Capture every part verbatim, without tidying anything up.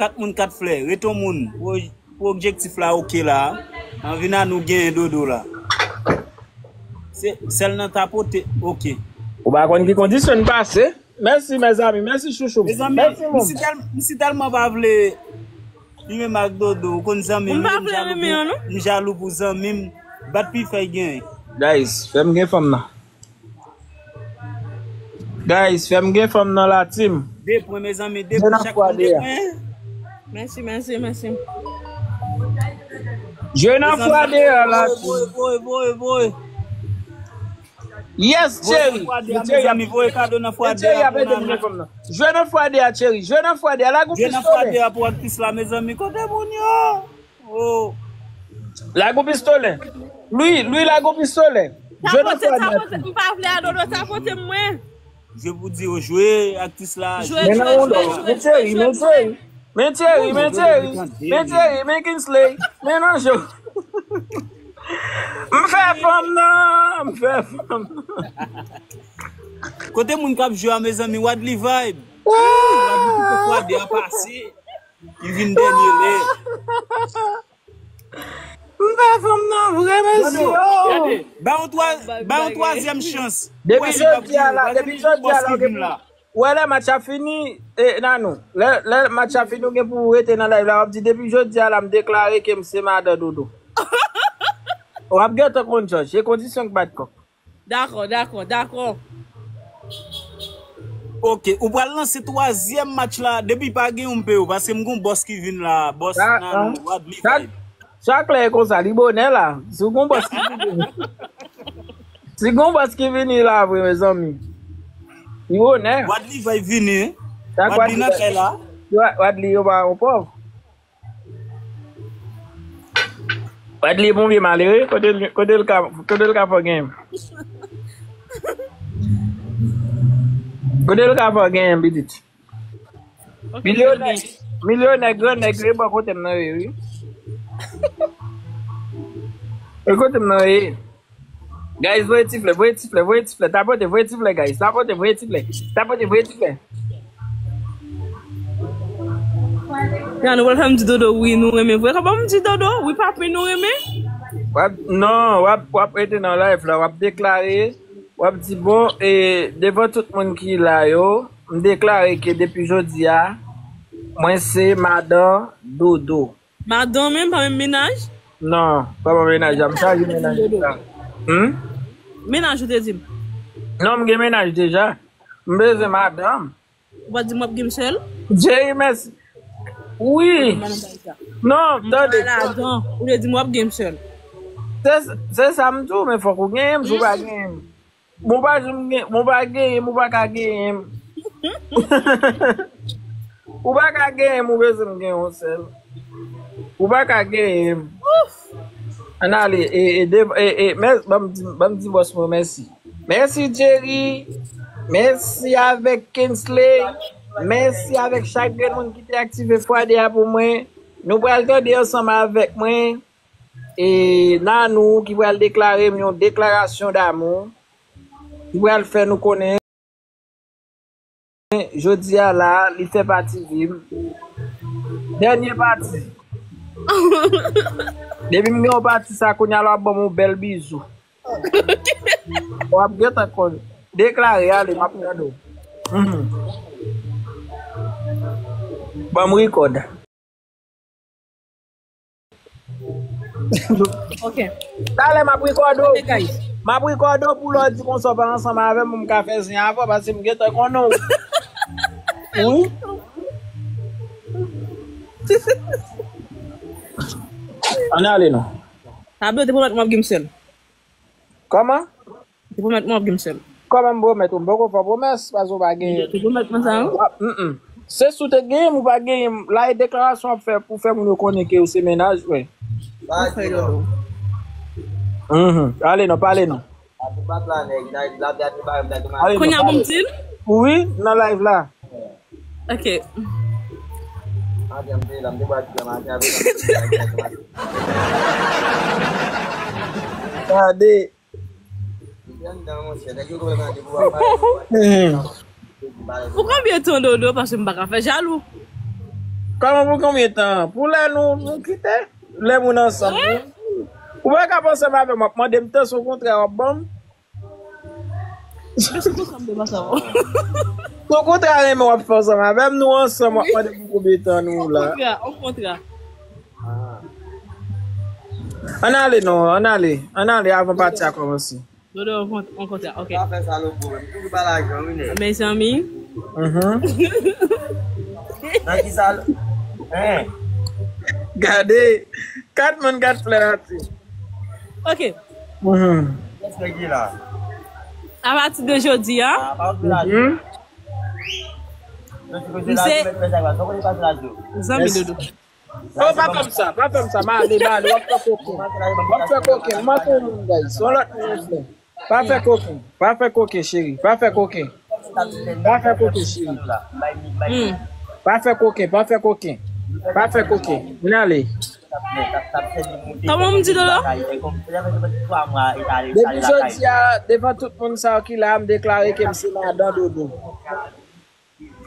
Kat moun, kat flè. Ret yon moun. Pou, pou objektif la, oke la. Anvi Nanou genyen Dodo la. Se, sèl nan tapote, oke. Ou pa konn ki kondisyon n pase. Mèsi, mezanmi. Mèsi, chouchou. Mezanmi, mèsi, m si tèl-, m si tèlman pa vle li menm ak Dodo. Ou konn zanmi m, m jalou pou, m jalou pou zanmi m. Bat pi fè l genyen. Guys, fè m gen fanm nan. Guys, fè m gen fanm nan la team. De pwen, mezanmi, de pwen, chak moun de pwen. Mèsi, mèsi, mèsi. Jwe nan fwa deyò la. Voye, voye, voye, voye. Yes, cheri. Mezanmi, voye kado nan fwa deyò pou Nanou. Jwe nan fwa deyò, cheri. Jwe nan fwa deyò. Lage yon pistolè. Jwe nan fwa deyò pou aktris la, mezanmi. Kote moun yo? Oh. Lage yon pistolè. Louis, Louis, lage yon pistolè. Jwe nan fwa deyò. Tapote, tapote. M pa vle a Dodo, tapote mwen. Jwe pou di yo jwe, aktris la. Jwe, jwe, jwe, jwe, jwe, jwe. Men cheri, men cheri. Men Thierry, men Thierry, men Thierry, men Kingsley, men Anjo. M fè fanm nan, m fè fanm nan. Kote moun k ap jwe a, mezanmi, Wadley Vibe. Wadley kite fwa de a pase. Li vin dènye lè. M fè fanm nan vre, mesye. Gade, ba yon twa-, ba yon twazyèm chans. Depi jodi a la, depi jodi a la, ou gen pou, ou wè lè match la fini, e, Nanou, lè, lè match la fini, ou gen pou rete nan live la, w ap di, depi jodi a la, m deklare ke m se madan Dodo. W ap gentan konn jòj, e kondisyon k bat kòk. Dakò, dakò, dakò. Ok, ou pral lanse twazyèm match la, depi pa gen yon m pe yo, paske m gon bòs ki vin la, bòs Nanou, Wadley Vibe. Sa klè konsa, li bonè la. Si w gon bòs ki vini. Si gon bòs ki vini la vre, mezanmi. Li bonè. Wadley va vini. Wadley nan kay la. Wadley yo pa yon pòv. Wadley bon vye malere, kote l, kote l ka, kote l ka fè genyen. Kote l ka fè genyen, pitit. Milyonè, milyonè, gran nèg, e bò kote m nan ye, wi. E kote m nan ye. Guys, voye ti flè, voye ti flè, voye ti flè, tapote, voye ti flè, guys, tapote, voye ti flè, tapote, voye ti flè. Ya, nou pral fè m di Dodo, wi, nou renmen vre. Kòman m di Dodo, wi, papi, nou renmen? W ap, non, w ap, w ap rete nan live la, w ap deklare, w ap di, bon, e, devan tout moun ki la yo, m deklare ke depi jodi a, mwen se madan Dodo. Madan menm, pa menm mennaj? Non, pa menm mennaj, m chaje mennaj deja. Hmm? Mennaj ou te di m? Non, m gen mennaj deja. M bezwen madanm. Ou pa di m w ap gen m sèl? Jerry, mèsi. Wi. Non, tande. Ou te di m w ap gen m sèl. Se, se sa m di w, men fòk ou genyen m, si w pa genyen m. Bon, pa janm gen, bon, pa genyen m, ou pa ka genyen m. Ou pa ka genyen m, ou bezwen m gen yon sèl. Ou pa ka genyen m. Ann ale, e, e, de, e, e, mè, ban m di, ban m di bòs mwen mèsi. Mèsi, Jerry. Mèsi avèk Kingsley. Mèsi avèk chak grenn moun ki te aktive fwa de a pou mwen. Nou pral tande ansanm avèk mwen. E Nanou ki pral deklare m yon deklarasyon damou. Li pral fè nou konnen jodi a la, li fè pati vi m. Dènye pati. Depi m gen yon pati sa, kounye a la w ap ban m yon bèl bizou. W ap gentan konn. Deklare, ale, m ap tande w. Mhm. Ban m rekòd. Ok. Talè m ap rekòde w. Ok, guys. M ap rekòde w pou lè w di konsa w pa ansanm avè m, m ka fè zen avè w, paske m gentan konnen w. Wi. Ann ale non. Pablo te pwomèt mwen ap gen m sèl. Kòman? Te pwomèt mwen w ap gen m sèl. Kòman m pwomèt ou? M poko fè pwomès, paske w pa genyen. Te pwomèt mwen sa, wi. W ap, mm, mm. Se si w te genyen m, ou pa genyen m. La, e deklarasyon w ap fè pou fè moun yo konnen ke ou se mennaj, wi. Mhm. Ale non, pale non. Ale non, pale. Kounye a pou m di l? Wi, nan live la. Ok. Gade. Pou konbyen tan, Dodo? Paske m pa ka fè jalou. Kòman pou konbyen tan? Pou lè nou, nou kite? Lè moun ansanm. Wi. Ou pa ka panse avè m, w ap mande m tan, se yon kontra w ap ban m. Mwen se konsa m te panse avan. Ton kontra renmen w ap fè ansanm avè m, nou ansanm w ap mande pou konbyen tan nou la. Yon kontra, yon kontra. Ann ale non, ann ale, ann ale avan pati a kòmanse. Dodo, yon kont-, yon kontra, ok. Pa fè sa lòt pwoblèm. Toujou pa lajan, wi, nèg. Mezanmi. Mhm. Nan ki sa l-, hein? Gade, kat moun kat flè la ti. Ok. Mhm. Kiyès nèg ki la? Apati de jodi a. Ah, pa okipe la. Mhm. Mwen se kote la, mwen fè sa, pa kote pa la. Zanmi Dodo. Oh, pa fè m sa, pa fè m sa, m ale, m ale, w ap fè koken. W ap fè koken, m manke yon moun, guys. Se yon lòt moun, frè. Pa fè koken, pa fè koken, cheri, pa fè koken. Pa fè koken, cheri. Hmm. Pa fè koken, pa fè koken. Pa fè koken. Vin ale. Kòman m di, Dodo? Depi jodi a, devan tout moun sa yo ki la, m deklare ke m se madan Dodo.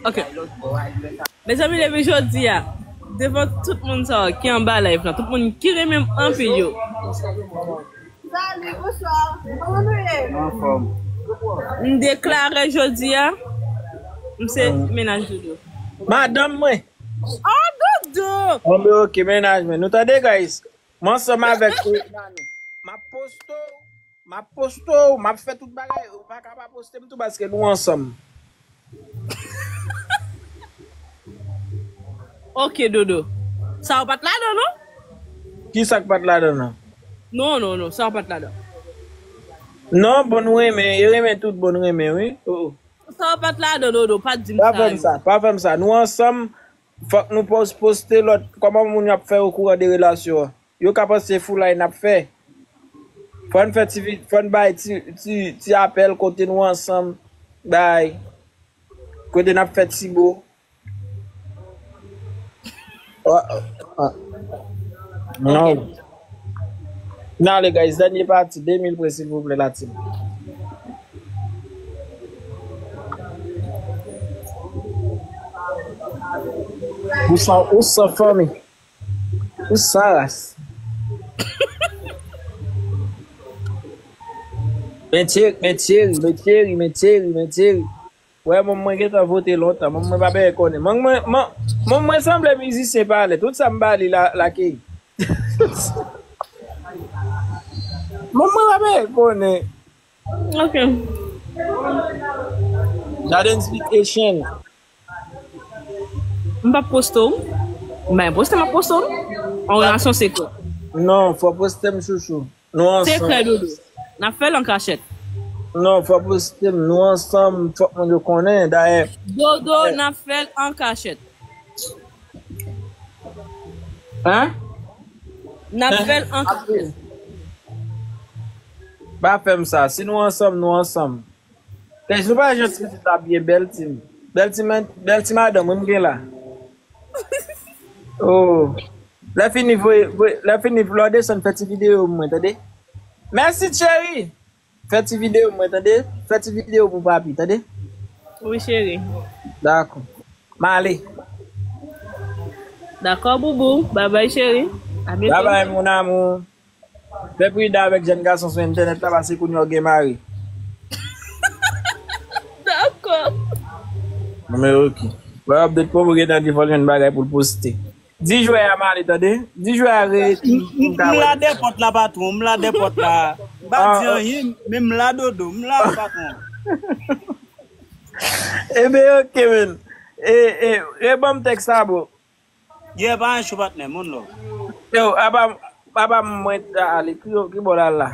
Ok. Mezanmi, depi jodi a, devan tout moun sa yo ki anba live lan, tout moun ki renmen m anpil yo. Salut, bonsoir. Kòman nou ye? Anfòm. M deklare jodi a, m se mennaj Dodo. Madanm mwen. Oh, Dodo! Bon, ben, ok, mennaj mwen. Nou tande, guys? Mwen ansanm avèk Nani. M ap poste w, m ap poste w, m ap fè tout bagay. Ou pa ka pa poste m tou paske nou ansanm. Ok, Dodo. Sa w pa t ladan, non? Ki sa k pa t ladan, non? Non, non, non, sa w pa t ladan. Non, bon, nou renmen, e renmen tout bon, nou renmen, wi. Oh, oh. Sa w pa t ladan, Dodo, pa t di m sa. Pa fè m sa, pa fè m sa. Nou ansanm, fòk nou pòs-, poste lòt. Kòman moun yo ap fè okouran de relasyon an? Yo ka panse foulay n ap fè. Fò n fè ti vi-, fò n bay ti, ti, ti apèl kote nou ansanm. Bay. Kote n ap fè ti bo. Ah, ah, ah. Non. Ok. N ale, guys. Dènye pati, de mil pre, silvouplè, la team. Ou san, ou san fanmi. Ou san ras. Men Thierry, men Thierry, men Thierry, men Thierry, men Thierry. Wè, manman mwen gentan vote lontan. Manman mwen pa bezwen konnen. Manman mwen, man-, manman mwen sanble mizisyen pa lè. Tout sa m ba li la, la keyi. Manman mwen pa bezwen konnen. Ok. Jaden speak Haitian. M p ap poste w. M pa poste, m ap poste w. Yon relasyon sekrè. Non, fò poste m, chouchou. Nou ansanm. Sekrè, Dodo. N ap fè l an kachèt. Non, fò poste m. Nou ansanm, fòk moun yo konnen. Dayè. Dodo, n ap fè l an kachèt. Hein? N ap fè l an kachèt. Pa fè m sa. Si nou ansanm, nou ansanm. Guys, nou pa jan ti pitit la byen, bèl team. Bèl team, bèl team madanm, wi, m gen la. Oh. Lè fini, voye, voye, lè fini, lè w desann, fè ti videyo pou mwen, tande? Mèsi, cheri. Fè ti videyo pou mwen, tande? Fè ti videyo pou papi, tande? Wi, cheri. Dakò. M ale. Dakò, boubou. Babay, cheri. A byento. Babay, mon amour. Fè pridan avèk jèn gason sou entènèt la, paske kounye a w gen mari. Dakò. Non, men ok. Wè, update pou mwen gentan di fò l jwenn bagay pou l poste. Di jwè a m ale, tande? Di jwè a re-, m, m, m la dèpòt la, patwon. M la dèpòt la. M pa di anyen, men m la, Dodo. M la, patwon. Ebyen, ok, men. E, e, reban m tèks sa, bro. Yeah, pa gen cho, patnè, moun lò. Yo, apa, apa mwen ta ale, ki, ki bò l al la?